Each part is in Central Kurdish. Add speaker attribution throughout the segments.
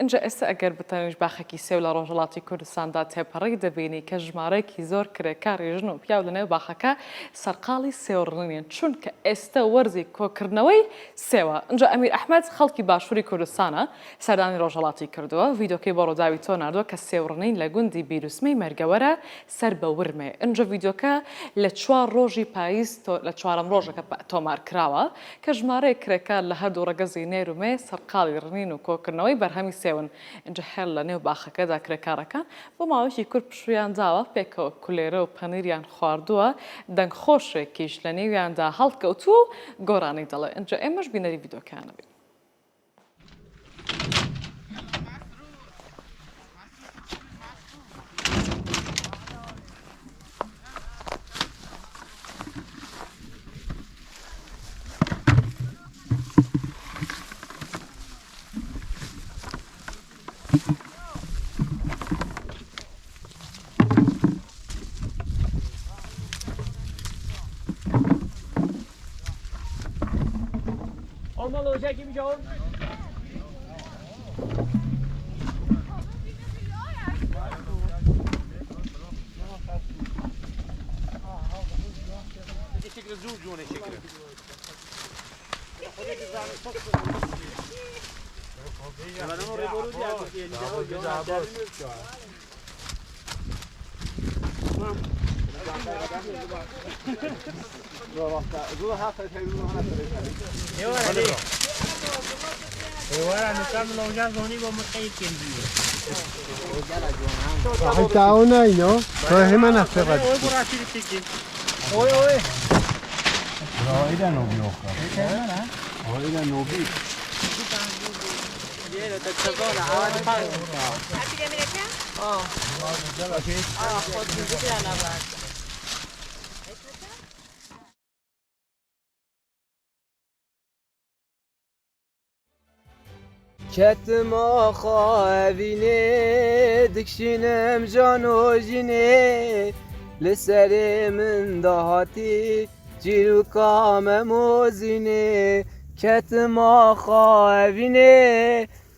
Speaker 1: ئینجا ئێستا ئەگەر بتەنیشت باخێکی سێو لە ڕۆژهەڵاتی کوردستاندا تێپەڕی دەبینی کە ژمارەیەکی زۆر کرێکاری ژن و پیاو لەنێو باخەکە سەرقاڵی سێوڕنینن چونکە ئێستە وەرزی کۆکردنەوەی سێوە. ئینجا ئەمیر ئەحمەد خەڵکی باشووری کوردستانە سەردانی ڕۆژهەڵاتی کردووە ڤیدۆکەی بۆ ڕووداوی تۆ ناردووە کە سێوڕنین لە گوندی بیروسمەی مەرگەوەرە سەر بە ورمێ. ئینجا ڤیدۆکە لە چوار ڕۆژی پاییز لە چوارەم ڕۆژەکە تۆمار کراوە. کە ژمارەیەک کرێکار لە هەردوو ڕەگەزی نێر و مێ سەرقاڵی ڕنین و کۆکردنەوەی بەرهەمی سێون، ئینجا هەر لە نێو باخەکەدا کرێکارەکان بۆ ماوەیەکی کورت پشوویان داوە، پێکەوە کولێرە و پەنیریان خواردووە، دەنگخۆشێکیش لە نێویاندا هەڵکەوتووە و گۆرانی دەڵێ، ئینجا ئێمەش بینەری ڤیدۆکەیان ئەبین.
Speaker 2: کەتم ئاخا ئەڤینێ دکشینم ژان و ژینێ لە سەرێ من داهاتی چیروکا مەمۆزینێ کەتم ئاخا ئەڤینێ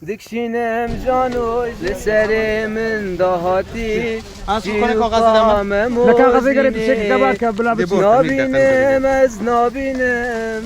Speaker 2: دکشینم ژان و لە سەرێ من داهاتی چیروکا مەمۆزینێ نابینم ئەز نابینم.